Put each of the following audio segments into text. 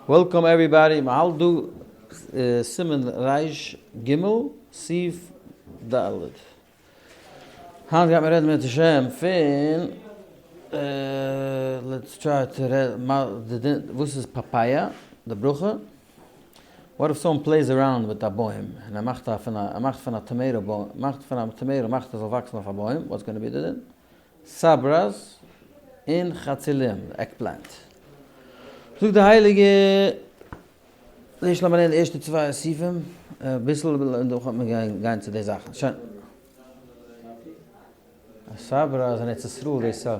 Welcome everybody, מען האלט דא סימן ריש ג סעיף ד'. היינט גייט מען רעדן בעזרת השם פון let's try to רעדן וואס איז פאפאיא, די ברכה. What if someone plays around מיט א בוים און ער מאכט א פון א ער מאכט פון א tomato בוים מאכט פון א tomato מאכט עס זאל וואקסן אויף א בוים what's gonna be די דין? סברס און חצילים, eggplant. זאגט די הייליגע נישט לאמיר לערנען די ערשטע צוויי סעיפים אביסל און דאך וועט מען גיין צו די זאכן. שוין. א סברא איז אין ארץ ישראל די סב.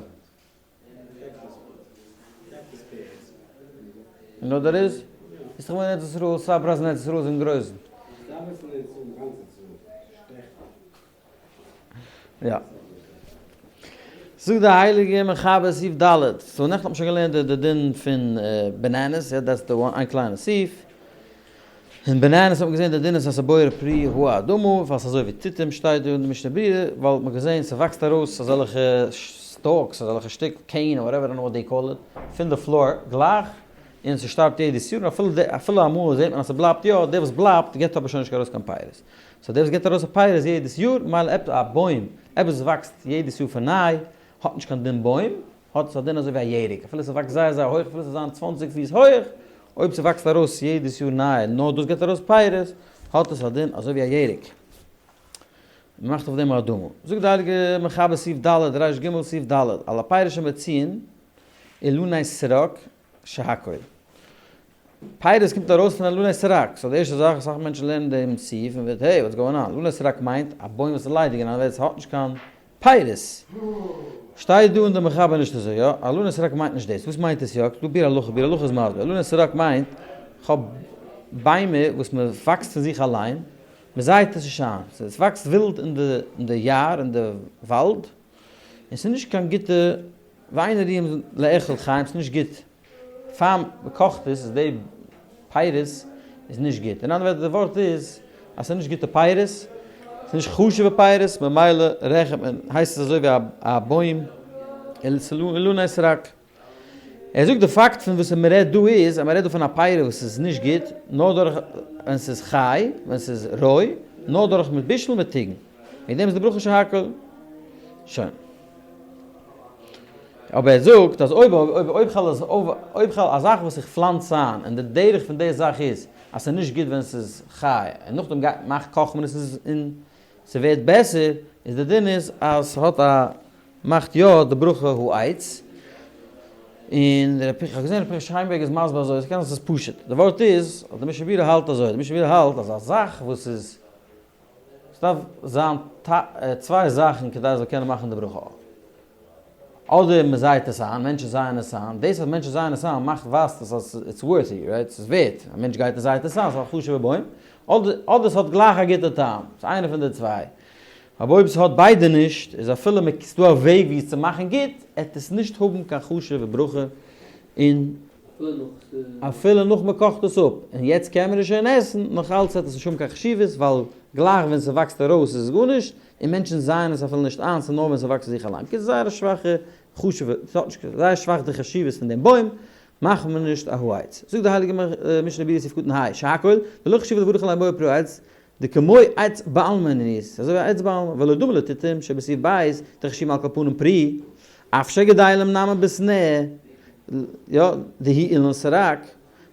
און אדער איז? איז דאך אין ארץ ישראל, סברא איז אין ארץ ישראל איז אין גרויסן. יא. זאגט די הייליגע מחבר סעיף ד', so נעכטן האט מען שוין געלערנט די דין פון bananas, יא that's the one, איין קליינע סעיף. און bananas האט מען געזען די דין איז אז ס'בורא פרי האדמה, ווייל ס'איז אזוי ווי תותים שטייט דא אין די משנה ברורה, ווייל מ'האט געזען ס'וואקסט ארויס אזעלכע stalks, אזעלכע שטיק cane or whatever what they call it, פון די floor גלייך, און ס'שטארבט יעדעס יאר, און אפילו די אפילו אמאל זעט מען אז ס'בלייבט יא, דער וואס בלייבט גיבט אבער שוין נישט ארויס קיין פירות. so דער וואס גיבט ארויס א פירות יעדעס יאר, ממילא עפעס א בוים, עפעס וואס וואקסט יעדעס יאר פון ניי, האט נישט קיין דין בוים, האט עס א דין אזוי ווי א ירק, אפילו ס'וואקסט זייער זייער הויך, אפילו ס'זאל זיין צוואנציג פיס הויך, אויב ס'וואקסט ארויס יעדעס יאר ניי, נאר דאס גיבט ארויס פירות, האט עס א דין אזוי ווי א ירק. מ'מאכט אויף דעם א אדמה. זאגט די הייליגע מחבר סעיף ד', ריש ג סעיף ד', על הפירות שמוציאין אילני סרק שהכל. פירות קומט ארויס פון אילני סרק, so די ערשטע זאך, אסאך מענטשן לערנען דעם סעיף און ווערט hey what's going on, אילני סרק מיינט א בוים וואס איז ליידיג און עס האט נישט קיין פירות. שטייט דא אין די מחבר נישט אזוי, יא? אילני סרק מיינט נישט דאס, וואס מיינט עס יא? דא ביאור הלכה, ביאור הלכה איז מסביר, אילני סרק מיינט כ'האב ביימער וואס מען וואקסט פון זיך אליין, מען זייעט עס נישט איין, עס וואקסט ווילד אין די יער אין די וואלד, און ס'איז נישט קיין גוטע ואין ראויים לאכול חיים, ס'איז נישט גוט פאר מ'קאכט עס איז די פירות איז נישט גוט, אין אנדערע ווערטער די ווארט איז אז ס'איז נישט גוטע פירות, ס'איז נישט חשוב'ע פירות, ממילא רעכנט מען, הייסט עס אזוי ווי א בוים, אילני סרק. ער זאגט די פאקט פון וואס מ'רעדט דא איז אז מ'רעדט דא פון א פירות וואס איז נישט גוט נאר דורך ווען ס'איז חי, ווען ס'איז רוי, נאר דורך מיט בישול מיט טיגן. וועגן דעם איז די ברכה שהכל. שוין. אבער ער זאגט אז אויב אויב כ'וועל עס אויב כ'וועל א זאך וואס איך פלאנץ איין און די דרך פון די זאך איז אז ס'איז נישט גוט ווען ס'איז חי און נאכדעם גייט מאכט קאכט מען עס און ס'ווערט בעסער איז די דין איז אז ס'האט א מאכט יא די ברכה העץ און ר' פנחס כ'האב געזען ר' פנחס שיינבערגער איז מסביר אזוי ס'קען זיין ס'איז פשוט די ווארט איז אז די משנה ברורה האלט אזוי די משנה ברורה האלט אז א זאך וואס איז ס'דארף זיין צוויי זאכן כדי עס זאל קענען מאכן די ברכה. אדער מען זייעט עס איין, מענטשן זייען עס איין, דאס אז מענטשן זייען עס איין מאכט ווייזט עס אז it's worthy, right? ס'איז ווערט, א מענטש גייט און זייעט עס איין, ס'איז א חשוב'ע בוים, אדער אדער ס'האט גלייך א גוטע טעם, ס'איז איינע פון די צוויי. אבער אויב ס'האט ביידע נישט, איז אפילו מען ס'דא א וועג ווי עס צו מאכן גוט, עט עס נישט האבן קיין חשוב'ע ברכה און אפילו נאך מען קאכט עס אפ און יעצט קען מען עס שוין עסן, נאך אלץ וועט עס נישט האבן קיין חשיבות ווייל גלייך ווען ס'וואקסט ארויס איז עס גארנישט, און מענטשן זייען עס אפילו נישט איין, ס'איז נאר ווען ס'וואקסט זיך אליין. בקיצור זייער א שוואכע חשובע, ס'האט נישט קיין, זייער שוואך די חשיבות פון דעם בוים, מאכט מען נישט א העץ. זאגט די הייליגע משנה ברורה סעיף קטן ה, שהכל, דלא חשיב לברך עליהם בורא פרי העץ, דכמו עץ בעלמא נהיית, אזוי ווי א עץ בעלמא, ולא דומה לתותים שבסעיף ב', דחשיבים על כל פנים פרי, אף שגדלים נמי בסנה, יא, דהוא אילן סרק,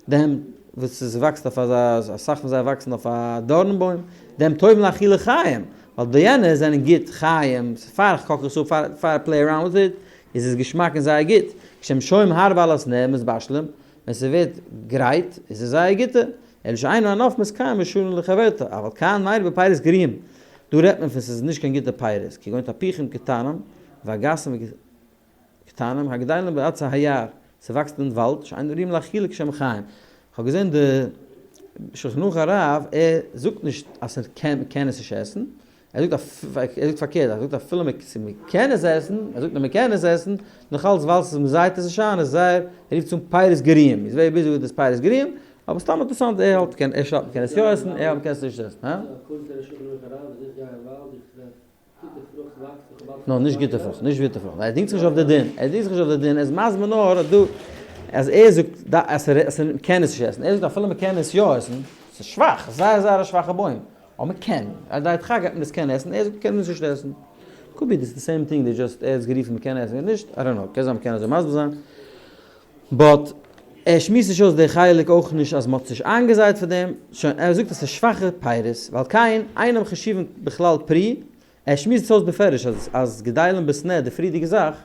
דעם וואס עס וואקסט אויף אזא, אסאך פון זיי וואקסן אויף א דארן בוים, דהם טובים לאכילה חיים, ווייל די יענע זענען גוט חיים, פאר איך קאך עס אפ, פאר איך play around with it, איז עס געשמאק און זייער גוט, כשהם שוהים הרבה על הסנה מתבשלים, ווען ס'ווערט גרייט איז עס זייער גוטע, אלא שאינו ענף מתקיים ושונה לחברתה, אבל כאן מיירי בפירות גרועים, דא רעדט מען פון ס'איז נישט קיין גוטע פירות, כגון תפוחים קטנים ואגסים קטנים הגדלים בעצי היער, ס'וואקסט אין וואלד, שאין ראויים לאכילה כשהם חיים. כ'האב געזען די שולחן ערוך הרב, ער זאגט נישט אז ס'קען מ'קען עס נישט עסן, ער זאגט ער זאגט פארקערט, ער זאגט אפילו מ'קען עס עסן, ער זאגט נאר מ'קען עס עסן, נאך אלץ ווייל ס'איז מ'זייט עס נישט איין איז זייער, ער רופט עס אן פירות גרועים, איז ווער ביז וואו איז דאס פירות גרועים, אבער סתם אינטערעסאנט ער האלט קען ער שרייבט מ'קען עס יא עסן, ער האלט מ'קען עס נישט עסן, הא? נאר נישט גוטע פרוכט, נישט גוטע פרוכט. ער דינגט זיך נישט אויף די דין, ער דינגט זיך נישט אויף די דין, ער איז מסביר נאר אז דא, אז ער זאגט אז מען קען עס נישט עסן, ער זאגט אפילו מען קען עס יא עסן, ס'איז שוואך, זייער זייער א שוואכע בוים, אבער מען קען, על ידי הדחק גייט מען עס קענען עסן, ער זאגט מען קען עס נישט עסן. Could be this the same thing, they just, ער האט עס גערופן מען קען עסן, נישט, I don't know, קען זיין מען קען אזוי מסביר זיין, but ער שמועסט נישט אויס די חלק אויך נישט אז מען האט עס נישט איינגעזייט פאר דעם, שוין ער זאגט אז ס'איז שוואכע פירות, ועל כן אינם חשובים בכלל פרי, ער שמועסט עס אויס בפירוש אז אז גדלים בסנה די פריערדיגע זאך,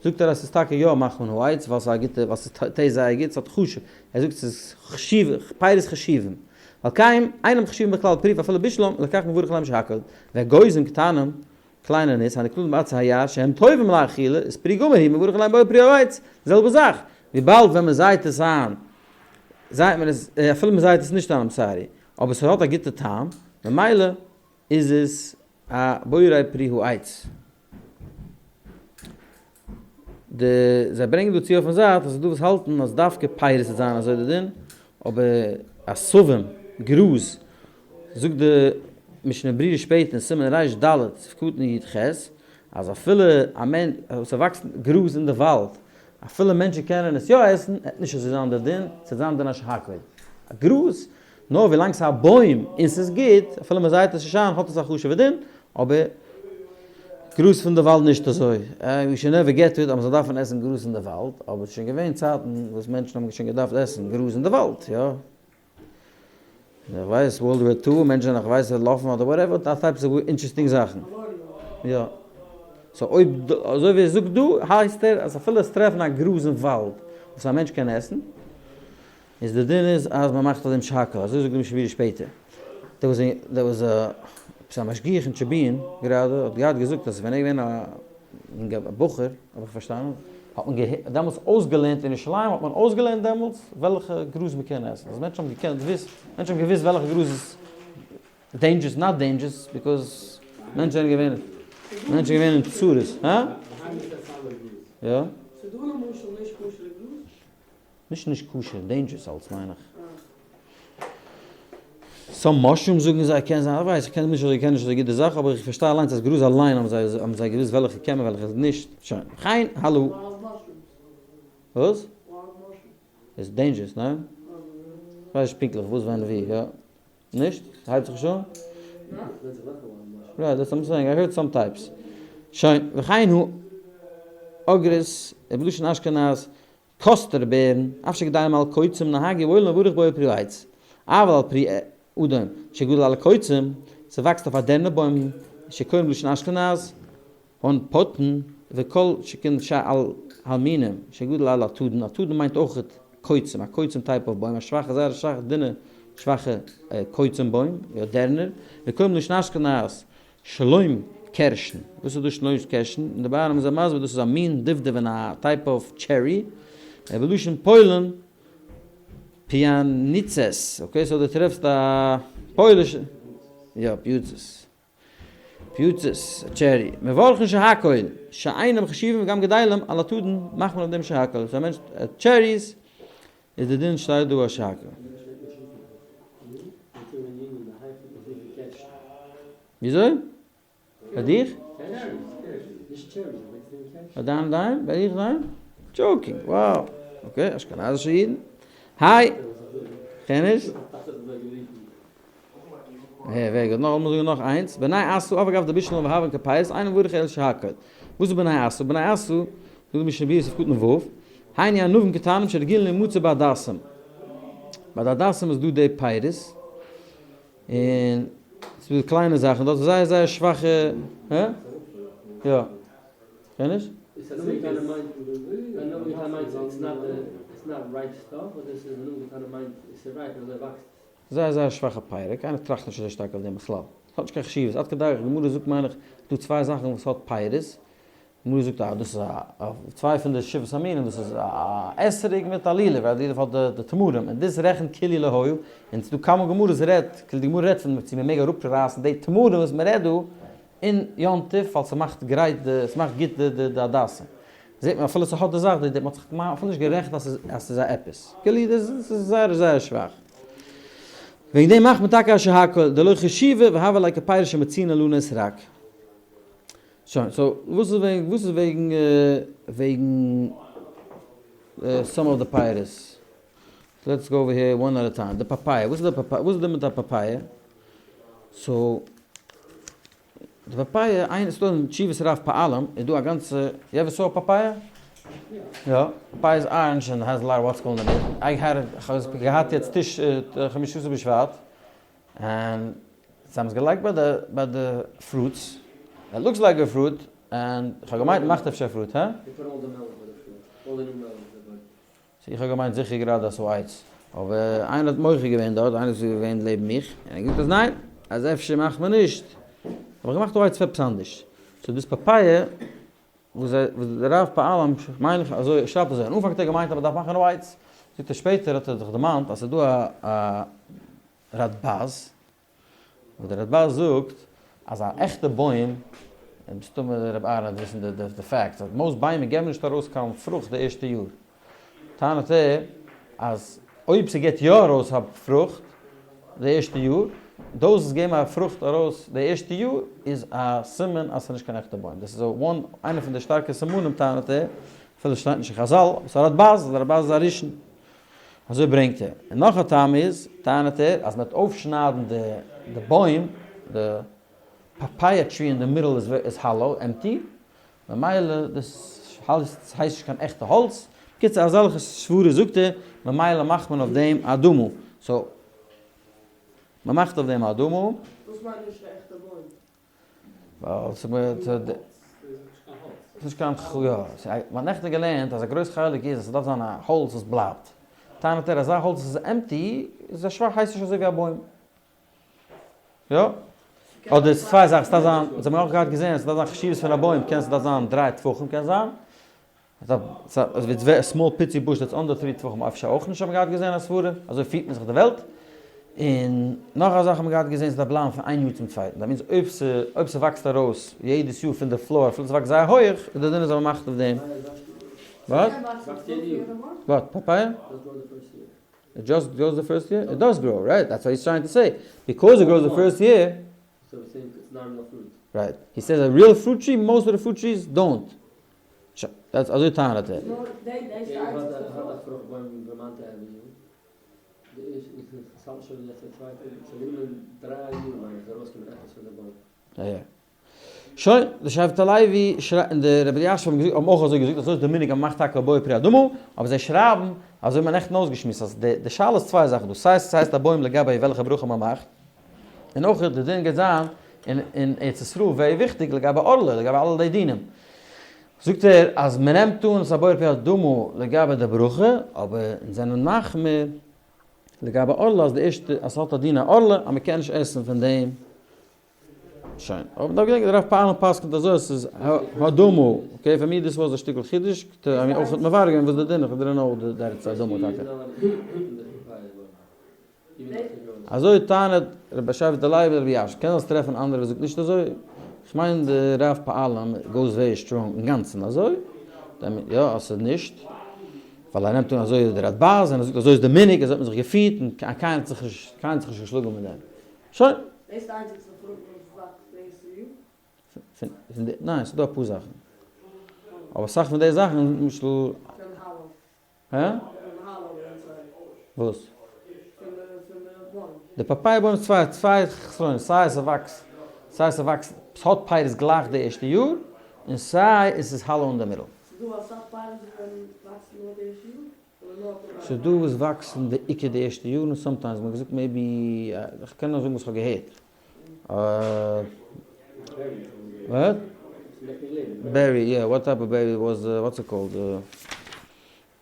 זאגט ער אז ס'איז טאקע יא מאכל מן העץ ווייל ס'איז א גוטע ווייל ס'איז taste זייער גוט ס'האט חשוב, ער זאגט ס'איז חשוב פירות חשובים, ועל כן אינם חשובים בכלל פרי ואפילו בישלם לכך מברך עליהם שהכל, ואגוזים קטנים קליינע ניס, הנקלטים בעצי היער שהם טובים לאכילה, איז פרי גמור הוא מברך עליהם בורא פרי העץ, די זעלבע זאך, וויבאלד ווען מען זייט עס איין, זייט מען עס, אפילו מען זייט עס נישט איין I'm sorry, אבער ס'האט א גוטע טעם, ממילא איז עס א בורא פרי העץ. די זיי ברענגען דא צו אויפן זייט אז ס'איז דא וואס האלטן אז דווקא פירות וועט זיין אזוי די דין, אבער עשבים, גראז, זאגט די משנה ברורה שפעטער אין סימן ר"ד, סעיף קטן י"ח, אז אפילו א מענטש, ס'וואקסט גראז אין די וואלד, אפילו מענטשן קענען עס יא עסן, עט נישט אזוי זיין די דין, ס'וועט זיין דין א שהכל. א גראז, נאר ווילאנג ס'איז א בוים און ס'איז גוט, אפילו מ'זייט עס נישט איין האט עס א חשוב'ע דין, אבער גראז פון די וואלד נישט אזוי. We should never get to it אז מ'זאל דארפן עסן גראז אין די וואלד, אבער ס'איז שוין געווען צייטן וואס מענטשן האבן שוין געדארפט עסן גראז אין די וואלד, יא. איך ווייס World War Two, מענטשן זענען איך ווייס לויפן אדער whatever, that types of interesting זאכן. יא. So אויב אזוי ווי ער זאגט דא, הייסט ער אז אפילו עס טרעפן א גראז אין וואלד וואס א מענטש קען עסן, איז די דין איז אז מען מאכט אויף דעם שהכל, אזוי זאגט די משנה ברורה שפעטער. דער וואס דער וואס עפעס א משגיח אין טשעבין גראדע האט געהאט געזאגט אז ווען ער איז געווען א יונגע בחור, האב איך פארשטאנען, האט מען דעמאלטס אויסגעלערנט אין ירושלים האט מען אויסגעלערנט דעמאלטס וועלכע גראז מען קען עסן, אז מענטשן האבן געקענט וויסן, מענטשן האבן געוויסט וועלכע גראז איז dangerous not dangerous, because מענטשן זענען געווען, מענטשן זענען געווען אין צרות, הא? יא? ס'דא למשל נישט כשר'ע גראז? נישט נישט כשר, dangerous אלס מיין איך. Some mushroom זאגן זיי קען זיין, איך ווייס איך קען נישט אזוי קען נישט אזוי גוט די זאך אבער איך פארשטיי אליינס אז גראז אליין האבן זיי האבן זיי געוויסט וועלכע קען מען וועלכע נישט, שוין. וכן הלאה. וואס? איז dangerous, ניין? כ'ווייס נישט פונקטליך וואס ווען ווי, יא. נישט? ס'הייבט זיך נישט אן? Right, that's what I'm saying, I heard some types. שוין, וכן הוא אגרס, בלשון אשכנז, קאסטער בערן, אף שגדלים על קוצים נהגו בעולם מברך בורא פרי העץ, אבל על פרי אדום שגדל על קוצים, ס'וואקסט אויף א דערנער בוים שקוראים בלשון אשכנז, הון פוטן, וכל שכן שעל המינים שגדל על אתדן, אתדן מיינט אויכעט קוצים, א קוצים type of בוים, א שוואכע זייער א שוואכע דינע שוואכע קוצים בוים, יא דערנער, וקוראים בלשון אשכנז, שלום קערשן, וואס איז דאס שלום קערשן? אין די בארעם איז ער מסביר דאס איז א מין דובדבן א type of cherry, בלשון פוילן פיאניצעס, okay so דו טרעפסט א פוילישע, יא פיוצעס, פיוצעס, cherry, מברכין שהכל, שאינם חשובים וגם גדלים על האתדן, מאכט מען אויף דעם שהכל, so א מענטש עט cherries איז די דין שטייט דא א שהכל. וויאזוי? ביי דיך? ביי דיין דיין? ביי דיך דיין? Joking, wow. Okay, אשכנזישע אידן. היי! קען נישט? Very good. נאך, לאמיר זאגן נאך איינס. בני עשו, אף על גב דבישלן והויין כפירות, אינו מברך אלא שהכל. וואס איז בני עשו? בני עשו, זאגט די משנה ברורה סעיף קטן ו', היינו ענבים קטנים שרגילין להימצא בהדסים. ביי די הדסים איז דא די פירות, און ס'איז דא קליינע זאכן דארט, זייער זייער שוואכע, הא? יא. קען נישט? זייער זייער שוואכע פירות, קיינער טראכט נישט אזוי שטארק אויף דעם בכלל. ס'האט נישט קיין חשיבות, עד כדי כך, גמרא זאגט מיין איך, דא צוויי זאכן וואס האט פירות, גמרא זאגט אז דאס איז א צוויי פון די שבעת המינים, דאס איז א אתרוג מיט א לולב, ווייל לולב האט די תמרים, און דאס רעכנט כאילו לא היה, און ס'דא כמה גמרות רעדט, כאילו די גמרא רעדט פון צו מ'מעג אראפרייסן די תמרים וואס מ'רעדט דא אין יום טוב, ווייל ס'מאכט גרייט די, ס'מאכט גוט די די הדסים. זעט מען אפילו ס'האט די זאך, די מ'האט זיך אפילו נישט גערעכנט אז ס'איז א עפעס, כאילו דאס איז זייער זייער שוואך. וועגן דעם מאכט מען טאקע א שהכל, דלא חשיבא והוה ליה כפירות שמוציאין אילנות סרק. שוין, so וואס איז וועגן, וואס איז וועגן, וועגן some of the פירות? Let's go over here one at a time. די papaya, וואס איז די papaya, וואס איז די מיט א papaya? So, די papaya, איין, ס'דא אין תשובות רב פעלים, איז דא א גאנצע, you ever saw papaya? יא, papaya איז orange and has a lot what's called in it. I had it, כ'האב עס געהאט יעצט טיש חמשה עשר בשבט, און זיי האבן עס געלייגט ביי די ביי די fruits, it looks like a fruit, און כ'האב געמיינט מ'מאכט אפשר fruit, הא? So איך האב געמיינט זיכער גראדע אז ס'איז עץ, אבער איינער האט מוחה געווען דארט, איינער וואס איז געווען לעבן מיך, און ער האט געזאגט אז ניין, אז אפשר מאכט מען נישט, האב איך געמאכט א עץ פאר עפעס אנדערש. So דאס papaya, וואס זיי, וואס דער רב פעלים, מיין איך אזוי, ער שרייבט אזוי, אין אנפאנג האט ער געמיינט אז מ'דארף מאכן א עץ, זאגט ער שפעטער האט ער זיך דערמאנט אז ס'איז דא א רדבז, וואס דער רדבז זאגט אז א עכטע בוים, און מסתמא רבי אהרן וועט וויסן די facts, אז most ביימער געבן נישט ארויס קיין פרוכט די ערשטע יאר, טענה'ט ער אז אויב ס'געבט יא ארויס א פרוכט די ערשטע יאר, דאס וואס געבן א פרוכט ארויס די ערשטע יאר איז א סימן אז ס'איז נישט קיין עכטע בוים, דאס איז איינע פון די שטארקע סימנים טענה'ט ער, אפילו ס'שטייט נישט אין חזל, אבער ס'איז א רדבז, דער רדבז איז א ראשון. אזוי ברענגט ער. און נאך א טעם איז, טענה'ט ער, אז מ'וועט אויפשניידן די די בוים, די papaya tree אין די middle איז איז hollow, empty, ממילא דאס הייסט נישט קיין עכטע האלץ. בקיצור אזעלכע סברות זאגט ער, ממילא מאכט מען אויף דעם אדמה. So, מ'מאכט אויף דעם אדמה. וואס מיינט נישט א עכטע בוים? ווייל ס'איז נישט קיין יא, מ'האט נעכטן געלערנט אז א גרויס חלק איז אז ס'דארף זיין א האלץ וואס בלייבט. טענה'ט ער אזא האלץ וואס איז empty איז א שוואך הייסט נישט אזוי ווי א בוים. יא? אדער ס'איז צוויי זאכן, ס'דארף זיין, אונז האבן אויך געהאט געזען אז ס'דארף זיין חשיבות פון א בוים, קען ס'דארף זיין דריי טפחים קען זיין, אזוי small פיצי bush that's under three טפחים אפשר אויך נישט האט מען געהאט געזען א סברה, אזוי פירט מען זיך די וועלט, און נאך א זאך האט מען געהאט געזען ס'דארף בלייבן פון איין יאר צום צווייטן, that means אויב אויב ס'וואקסט ארויס יעדעס יאר פון די floor אפילו ס'וואקסט זייער הויעך איז די דין אז מ'מאכט אויף דעם. What? What? Papaya? It just grows the first year? It does grow, right? That's what he's trying to say. Because it grows the first year. Right. He says a real fruit tree, most of the fruit trees don't. שוין, that's אזוי טענה'ט ער. שוין, די שבט הלוי און די רבי אלישיב האבן געזאגט, האבן אויך אזוי געזאגט, אזוי איז די מנהג אז מ'מאכט טאקע א בורא פרי האדמה, אבער זיי שרייבן, אזוי האט מען נעכטן אויסגעשמועסט, אז די שאלה איז צוויי זאכן דא, סיי ס'הייסט א בוים לגבי וועלכע ברכה מ'מאכט, און אויך די דין גייט זיין אין ארץ ישראל very וויכטיג לגבי ערלה, לגבי אלע די דינים. זאגט ער אז מען נעמט אן ס'איז א בורא פרי האדמה לגבי די ברכה, אבער אונז זענען מחמיר לגבי ערלה אז די ערשטע אז ס'האט א דין א ערלה אז מ'קען נישט עסן פון דעם. שוין. אבער מ'דארף געדענקען די רב פעלים פסק'נט אזוי אז ס'איז האדמה, okay פאר מיר דאס וואס א שטיקל חידוש, אויך האט מברר געווען וואס די דין, איך didn't know that it's האדמה טאקע. אזוי טענה'ט רבי שבט הלוי רבי יאש, קען זיין טרעפן אנדערע וואס זאגט נישט אזוי, איך מיין די רב פעלים goes very strong אינגאנצן אזוי, יא אז ס'איז נישט, ווייל ער נעמט אן אזוי איז די רדבז און ער זאגט אזוי איז די מנהג אזוי האט מען זיך געפירט און קיינער האט זיך נישט קיינער האט זיך נישט געשלאגן מיט דעם, שוין. דאס איז די איינציגסטע פרוכט וואס וואקסט די ערשטע יאר? פון די, ניין ס'איז דא אפאר זאכן, אבער אסאך פון די זאכן למשל. הא? וואס? די papaya בוים איז צוויי צוויי חסרונות, סיי ס'וואקסט סיי ס'וואקסט ס'האט פירות גלייך די ערשטע יאר, און סיי עס איז hollow אין די middle. ס'דא וואס וואקסן די עיקר די ערשטע יאר און sometimes מ'האט געזאגט maybe איך קען נאר זאגן וואס כ'האב געהערט. What? Berry, yeah, what type of berry was what's it called?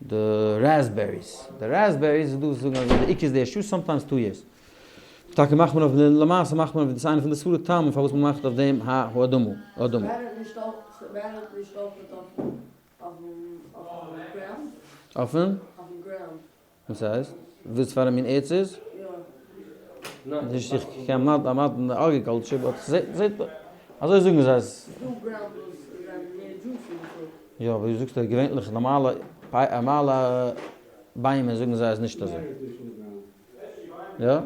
די raspberries, די raspberries איז דא וואס זאגן אז די עיקר איז די ערשטע יאר, sometimes two years. טאקע מאכט מען אויף די, למעשה מאכט מען אויף, דאס איז איינע פון די סברות טעמים פארוואס מען מאכט אויף דעם האדמה, האדמה. אויפן? וואס הייסט? וואס פאר א מין ערד ס'איז? נישט איך קען I'm not in agriculture but זעט אזוי זאגן זיי עס. יא אבער דו זאגסט אז געווענליך נארמאלע נארמאלע ביימער זאגן זיי אז נישט אזוי. יא?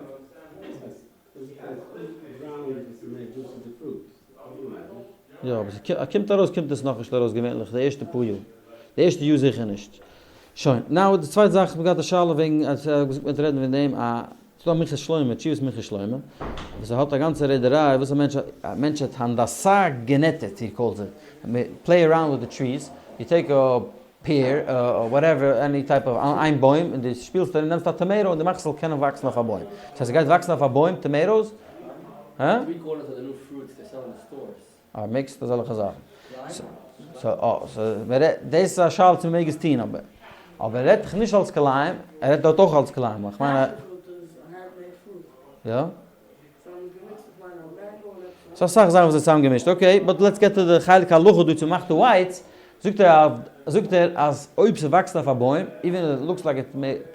יא, אבער ס'קומט ארויס קומט עס נאכנישט ארויס געווענליך די ערשטע פאר יאר. די ערשטע יאר זיכער נישט. שוין, now די צווייטע זאך, כ'האב געהאט א שאלה וועגן, אז כ'האב געזאגט מ'וועט רעדן וועגן דעם, א, ס'דא א מנחת שלמה, תשובת מנחת שלמה, וואס ער האט א גאנצע רעדעריי וואס א מענטש, א מענטש האט הנדסה גענעטית, he calls it, play around with the trees, you take a pear, whatever, any type of, איין בוים, און דו שפילסט ארום, נעמסט א tomato און דו מאכסט ס'זאל קענען וואקסן אויף א בוים. דאס הייסט ס'גייט וואקסן אויף א בוים tomatoes? הא? אה, mixed אזעלכע זאכן. so, אה, דאס איז א שאלה צו מ'מעג עס טון, אבער אבער ער רעדט דאך נישט אלס כלאים, ער רעדט דארט אויך אלס כלאים, איך מיין א. יא? ס'איז אסאך זאכן וואס איז צוזאמגעמישט, okay, but let's get to די חלק הלכה דא צו מאכט די ווייץ, זאגט ער זאגט ער אז אויב ס'וואקסט אויף א בוים, even it looks like a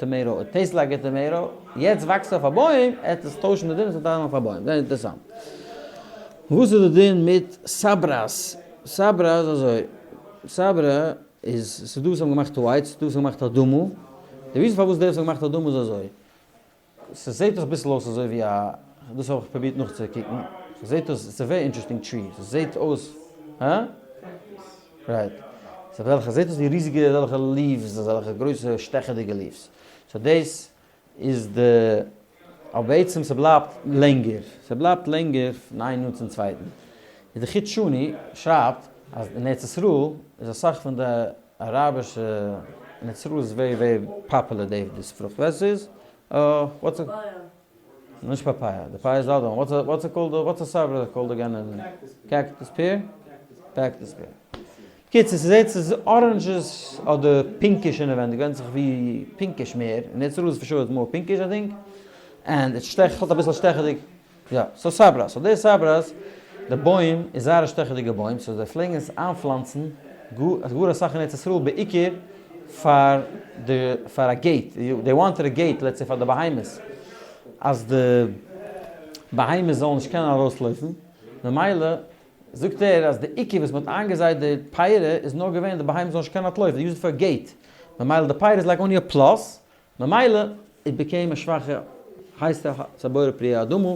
tomato, it taste like a tomato, יעצט וואקסט אויף א בוים, עט עס טוישן די דין עס וועט אריין אויף א בוים, זייער אינטערעסאנט. וואס איז די דין מיט סאבראס? סאברא איז אזוי, סאברא איז, ס'איז דא וואס האבן געמאכט ווייץ, ס'איז דא וואס האבן געמאכט אדמה, די reason פארוואס די וואס האבן געמאכט אדמה איז אזוי, ס'זעט אויס אביסל אויס אזוי ווי א, דאס האב איך פרובירט נאכצוקוקן, ס'זעט אויס, ס'איז א very interesting tree, ס'זעט אויס, הא? right, ס'איז אזעלכע, ס'זעט אויס ווי ריזיגע אזעלכע leaves, אזעלכע גרויסע שטעכעדיגע leaves, so דאס איז די, אבער בעצם ס'בלייבט לענגער, ס'בלייבט לענגער פון איין יאר צום צווייטן. איז די חוט שני שרייבט אז אין ארץ ישראל איז אסאך פון די אראבישע, אין ארץ ישראל איז very very popular די this פרוכט, ווער ס'איז? what's it? נישט papaya, די פאיא איז די other one, what's it called, what's א סברא called again אין cactus pear? cactus pear. בקיצור ס'זעהט ס'איז oranges אדער pinkish אינעווענדיג, ווענדט זיך ווי pinkish מער, אין ארץ ישראל איז for sure more pinkish I think, and עס שטעכט, האט אביסל שטעכעדיג, יא, so סאברא, so די סאבראס, די בוים איז זייער א שטעכעדיגע בוים, so זיי פלעגן עס איינפלאנצן גאר אסאך אין ארץ ישראל בעיקר פאר די פאר א gate, they wanted a gate let's say פאר די בהמות, אז די בהמות זאלן נישט קענען ארויסלויפן, ממילא זאגט ער אז די עיקר וואס מען האט איינגעזייט די פירות איז נאר געווען די בהמות זאלן נישט קענען אנטלויפן, they use it for gate, ממילא די פירות איז like only a plus, ממילא it became א שוואכע הייסט ס'א בורא פרי האדמה,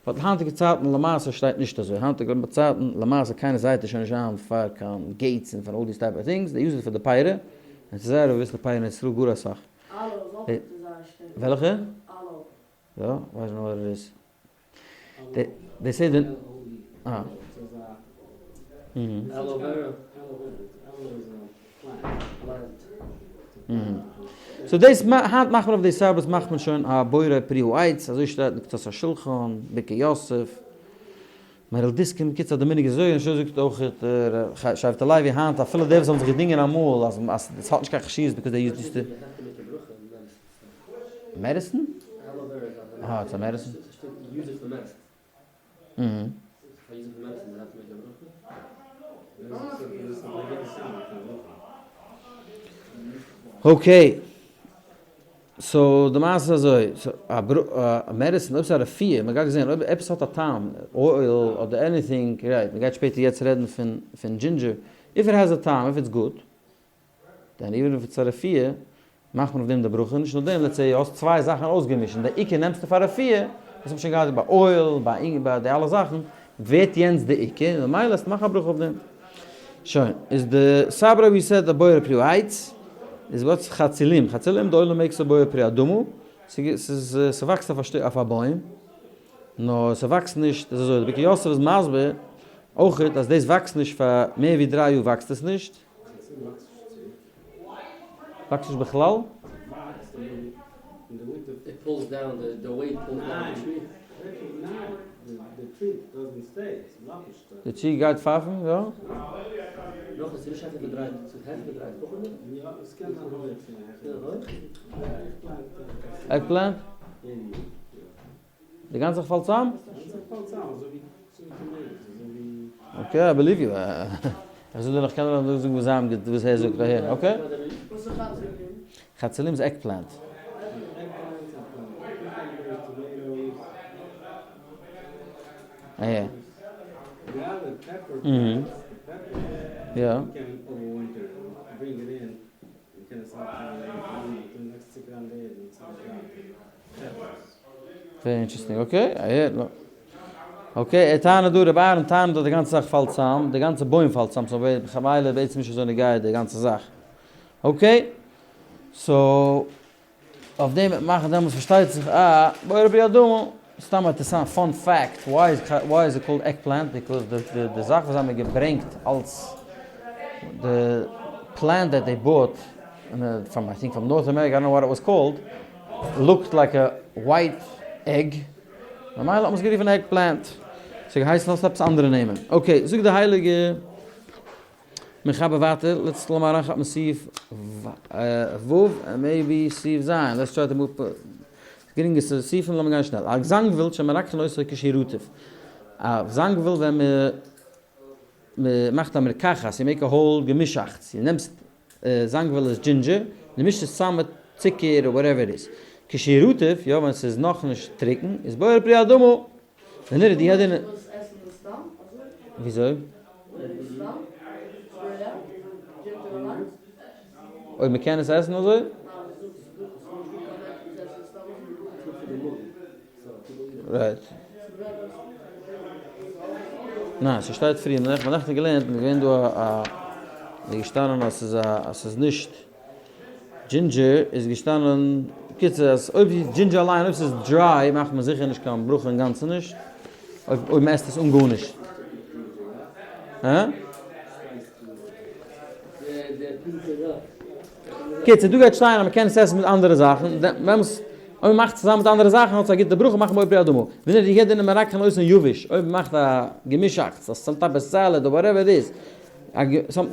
but היינטיגע צייטן למעשה שטייט נישט אזוי, היינטיגע צייטן למעשה קיינער זייט עס שוין נישט איין פאר קיין gates און פאר all these type of things, they use it פאר די פירות, און ס'איז זייער אביסל פירות אין ישראל גאר אסאך. וועלכע? יא, ווייס נאר ווער ער איז. they say די אה. so דאס היינט מאכט מען אויף די סאבעס מאכט מען שוין א בורא פרי העץ אזוי שטייט אין קצות השולחן, ברכי יוסף, מהרי"ל דיסקין, בקיצור די מנהג איז אזוי און אזוי זאגט אויך ר' שבט הלוי היינט אפילו די וואס האבן זיך געדינגען אמאל אז עס האט נישט קיין חשיבות because they used to medicine? אה, it's a medicine? Okay, so די מעשה איז אזוי, א medicine, אויב ס'איז א רפואה, מ'גייט זען אויב עפעס האט א טעם, oil אדער anything, right, מ'גייט שפעטער יעצט רעדן פון ginger, if it has a טעם, if it's good, then even if it's א רפואה, מאכט מען אויף דעם די ברכה, נישט נאר דעם, let's say האסט צוויי זאכן אויסגעמישט און די עיקר נעמסטו פאר רפואה, דאס האט מען שוין געהאט ביי oil, ביי אינג, ביי די אלע זאכן, ווערט יענץ די עיקר, און ממילא וועסטו מאכן א ברכה אויף דעם. שוין, איז די סברא ווי סעד די בורא פרי העץ, איז what's חצילים, חצילים די עולם makes א בורא פרי האדמה, ס'איז ס'וואקסט אויף א בוים, נאר ס'וואקסט נישט, איז אזוי, די ברכי יוסף איז מסביר אויכעט אז דאס וואקסט נישט פאר מער ווי 3 יאר וואקסט עס נישט. וואקסט נישט בכלל? די tree גייט פייפן, יא? Eggplant? די גאנצע זאך פאלט צאם? Okay, I believe you. איך זאג דיר נאך קען מען זאגן וואס זיי האבן וואס ער זאגט אהער, okay? וואס איז חצילים? חצילים איז eggplant. אהער. יא. Very interesting, okay, אהער. Okay, ער טענה'ט דא, רבי אהרן טענה'ט אז די גאנצע זאך פאלט צאם, די גאנצע בוים פאלט צאם, so ממילא בעצם נישט אזוי נוגע די גאנצע זאך. Okay, so אויף דעם וועט מאכן דעמאלטס פארשטייט זיך א בורא פרי האדמה. סתם א אינטערעסאנט fun fact, why is it called eggplant? Because די זאך וואס זיי האבן געברענגט אלס די plant that they bought from I think from North America, I don't know what it was called, looked like a white egg, ממילא האט מען עס גערופן eggplant. ס'האט געהייסן אלס עפעס אנדערע נעמען. Okay, זאגט די הייליגע מחבר ווייטער, let's לאמיר אריינכאפן סעיף ו' און maybe סעיף ז', let's try to move גרינגע סעיפים, לאמיר גיין שנעל. א זאנגוויל שמרקחין אותו כשהוא רטוב. א זאנגוויל ווען מען מאכט א מרקחת, you make a whole געמישאכטס, דו נעמסט זאנגוויל איז ginger, דו מישט עס צאם מיט צוקער אדער whatever it איז. כשהוא רטוב, יא ווען ס'איז נאכנישט טרוקן, איז בורא פרי האדמה. ונראה די הדין. וויאזוי? אויב מ'קען עס עסן אזוי? Right. ניין, ס'שטייט פריער, מ'האט נעכטן געלערנט, מ'איז געווען דא א, איז געשטאנען אז ס'איז א, אז ס'איז נישט ginger, איז געשטאנען, בקיצור אז אויב איז ginger אליין, אויב ס'איז dry מאכט מען זיכער נישט קיין ברכה אינגאנצן נישט, אויב אויב מ'עסט עס אן גארנישט. הא? קיצור, דא גייט שטיין אז מ'קען עס עסן מיט אנדערע זאכן, אויב מ'מאכט צוזאמען מיט אנדערע זאכן האט עס א גוטע ברכה, מאכט מען בורא פרי האדמה. ונראה די הדין מרקחין אותן יבש, אויב מ'מאכט א געמישאכטס, א some type of salad אדער whatever it is, א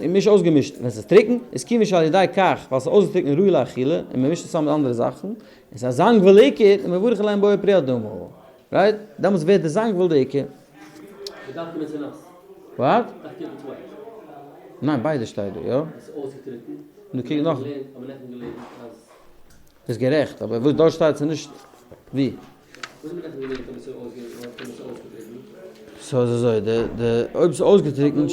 מיש אויסגעמישט, ווען ס'איז טרוקן, איז כיוון שעל ידי כך, ווייל ס'איז אויסגעטרוקנט ראוי לאכילה, און מ'מישט עס צוזאם מיט אנדערע זאכן, איז הזנגביל עיקר, און מברך עליהם בורא פרי האדמה. Right? דעמאלטס ווערט די זאנגוויל די עיקר. What? ניין ביידע שטייט דא, יא? נו קוק נאך. ביסט גערעכט, אבער וואס דארט שטייט איז נישט ווי. So איז אזוי, די די אויב ס'איז אויסגעטריקנט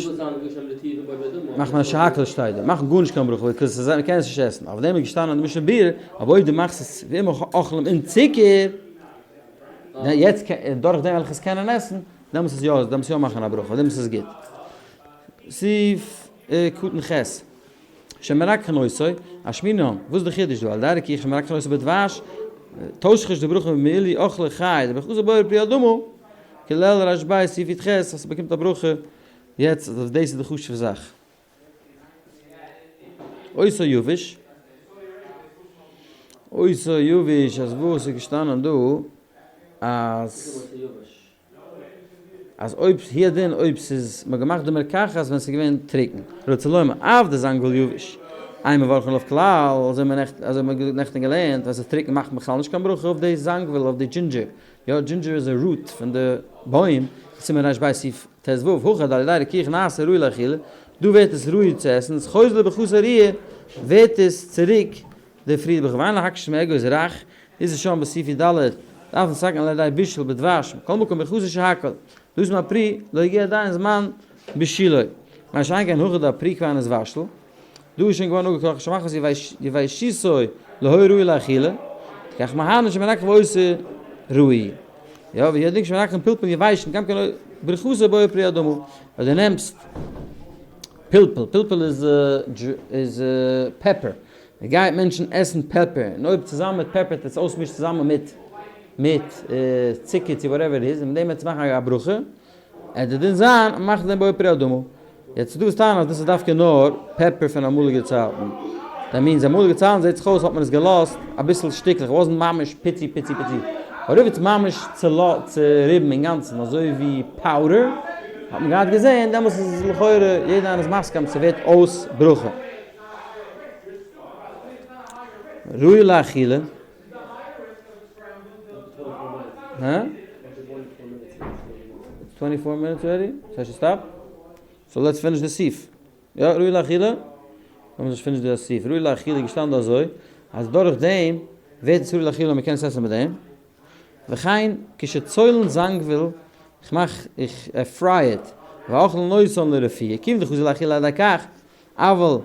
מאכט מען א שהכל שטייט דא, מאכן גארנישט קיין ברכה because ס'איז מ'קען עס נישט עסן, אויף דעם איז געשטאנען אין די משנה ברורה, אבער אויב דו מאכסט עס ווי אימער אוכלים אין צוקער, יעצט דורך דעם וועל איך עס קענען עסן, דעמאלטס איז יא, דעמאלטס יא מאכן א ברכה, דעמאלטס איז גוט. סעיף קטן ח'. שמרקחין אותו, אשמעינן, וואס איז די חידוש דא? על ידי רכיך שמרקחין אותו בדבש, טויש איך נישט די ברכה מאילו אוכלו חי, די ברכתו בורא פרי האדמה, כולל רשב"י סעיף י"ח, אז ס'באקומט א ברכה יעצט, אז דאס איז די חשוב'ע זאך. אותו יבש, אותו יבש, אז וואס איז געשטאנען דא אז. אז אויב הוא הדין אויב ס'איז מ'האט געמאכט די מרקחת ווען ס'איז געווען טרוקן, רוצה לומר אף דזנגביל יבש, אין מברכין עליו כלל, אזוי האט מען נעכטן אזוי האט מען נעכטן געלערנט ווען ס'איז טרוקן מאכט מען בכלל נישט קיין ברכה אויף די זאנגוויל אויף די ginger, יא ginger איז א root פון די בוים, סימן ר"ב סעיף ט"ו, הכא דעל ידי רכיך נעשה ראוי לאכילה, דא ווערט עס ראוי צו עסן, איז חוזר לברכתו הראויה ווערט עס צוריק די פריער בכוונה להקש מאגוז רך, איז עס שוין בסעיף י ד, דארף מען סאקן על ידי בישול בדבש, מכל מקום בחסר שהכל, דאס מה פרי לא הגיע עדיין זמן בשילו, מה שאין כן הכא דהפרי כבר נתבשל, דא איז שוין געווארן אפגעקאכט שמחמת יבשיתו לא היה ראוי לאכילה, כך מהרנ שמנקח ועושה ראוי. יא והוא הדין כשמנקחין פלפל יבשין גם כן ברכתו בורא פרי האדמה, אז דו נעמסט פלפל, פלפל איז איז pepper, מען גייט מענטשן עסן pepper, און אויב צוזאמען מיט pepper טוט עס אויסמישן צוזאמען מיט מיט צוקער צו whatever איז, און מיט דעם וועט עס מאכן א ברכה, עט די דין זיין אז מ'מאכט דעם בורא פרי האדמה. יעצט איז דא וואס טענה'ן אז דאס איז דווקא נאר pepper פון אמאליגע צייטן, that means אמאליגע צייטן זעט זיך אויס האט מען עס געלאזט אביסל שטיקלעך, wasn't ממש פיצי פיצי פיצי, אבער אויב איז ממש צוריבן אינגאנצן אזוי ווי powder האט מען געהאט געזען, דעמאלטס איז לכאורה יעדער איינער איז מסכים ס'ווערט אויס ברכה. ראוי לאכילה. הא? 24 minutes already? So I should stop? So let's finish the סעיף. יא, ראוי לאכילה. לאמיר זיך finish די סעיף. ראוי לאכילה איז געשטאנען דא אזוי, אז דורך דעם ווערט עס ראוי לאכילה און מ'קען עס עסן מיט דעם. וכן כשצולין זנגביל, איך מאך, איך fry it, ואוכלין אותן לרפואה, כיוון דחזי לאכילה על ידי כך, אבל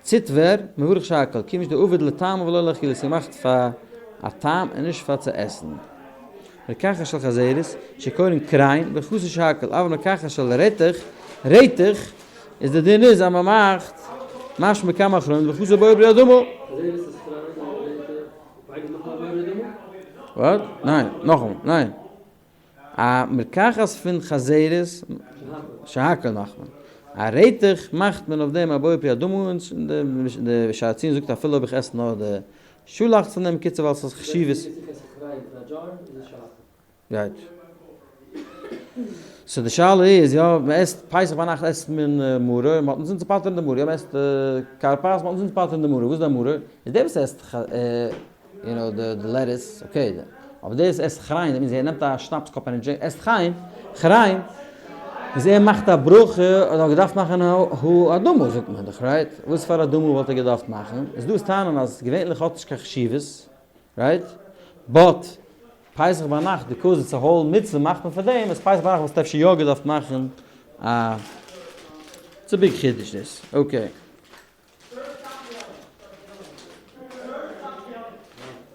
ציטוור, מברך שהכל, כיוון דעביד לטעמא ולא לאכילה, ס'איז געמאכט פאר א טעם און נישט פאר צו עסן. מרקחת של חזרת, שקורין כריין, ברכתו שהכל, אבל מרקחת של רתך, רעטעך, איז די דין איז אז מען מאכט משמע כמה אחרונים ברכתו בורא פרי האדמה. וואט? ניין, נאכאמאל, ניין. א מרקחת פון חזרת, שהכל מאכט מען. א רעטעך מאכט מען אויף דעם א בורא פרי האדמה, און די שער הציון זאגט אפילו אויב איך עס נאר די שאלאכץ פון דעם קיצור ווייל ס'איז חשיבות. גייט. so די שאלה איז, יא, מען עסט פסח ביינאכט עסט מען מרור, מען האט אינזין צו פטר'ן די מרור, יא מען עסט כרפס, מען האט אינזין צו פטר'ן די מרור, וואס איז די מרור? איז דער וואס עסט you know די lettuce, okay, אבער דער וואס עסט כריין, דער means ער נעמט א שנאפס cup און ער עסט כריין, כריין, איז ער מאכט א ברכה, האט ער געדארפט מאכן האדמה זאגט מען דאך, right? וואס פאר אדמה וואלט ער געדארפט מאכן? איז דא וואס טענה'ן אז געווענליך האט נישט קיין חשיבות, right? But פסח ביינאכט because it's a whole מצוה מאכט מען פאר דעם, איז פסח ביינאכט וואלסטו אפשר יא געדארפט מאכן א. ס'איז א big חידוש דאס. Okay.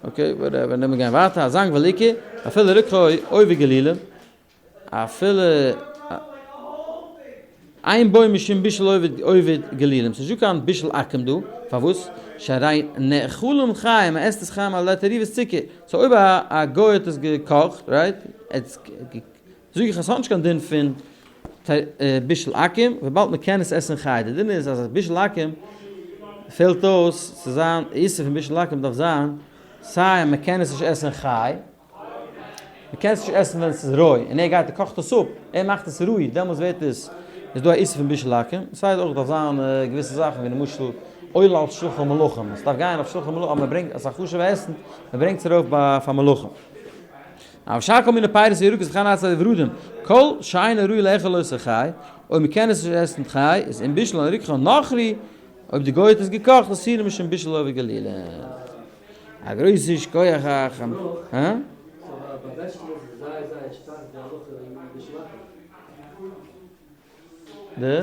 Okay, whatever, נעמען גיין ווייטער, הזנג וליקי, אפילו רקחו עובר גלילים, אפילו אין בו משום בישול עובר גלילים, ס'נישט דא קיין בישול עכו"ם דא, פארוואס? שהרי נאכלים חיים, מען עסט עס חיים על ידי תערובת צוקער, so אויב א גוי האט עס געקאכט, right, זאג איך אז ס'האט נישט קיין דין פון בישול עכו"ם, וויבאלד מען קען עס עסן חי, די דין איז אז בישול עכו"ם פעלט אויס צו זיין, איסור פון בישול עכו"ם דארף זיין סיי אז מען קען עס נישט עסן חי, מען קען עס נישט עסן ווען עס איז רוי, און ער גייט ער קאכט עס אפ, ער מאכט עס רוי, דעמאלס ווערט עס, איז דא א איסור פון בישול עכו"ם, סיי אויך דארף זיין געוויסע זאכן ווי למשל עולה על שלחן מלכים, עס דארף גיין אויף שלחן מלכים, אז מען ברענגט, עס איז א חשוב'ע עסן, מען ברענגט עס ארויף ביי פאר מלכים. אבל שאר כל מיני פירות וירקות וכן עצי וורדים, כל שאינו ראוי לאכול אותו חי, אויב מען קען עס נישט עסן חי, איז אם בישלו רקחו נכרי, אויב די גוי האט עס געקאכט, אסורין משום בישול עובר גלילים. א גרויסע שכוח אייך. הא? די?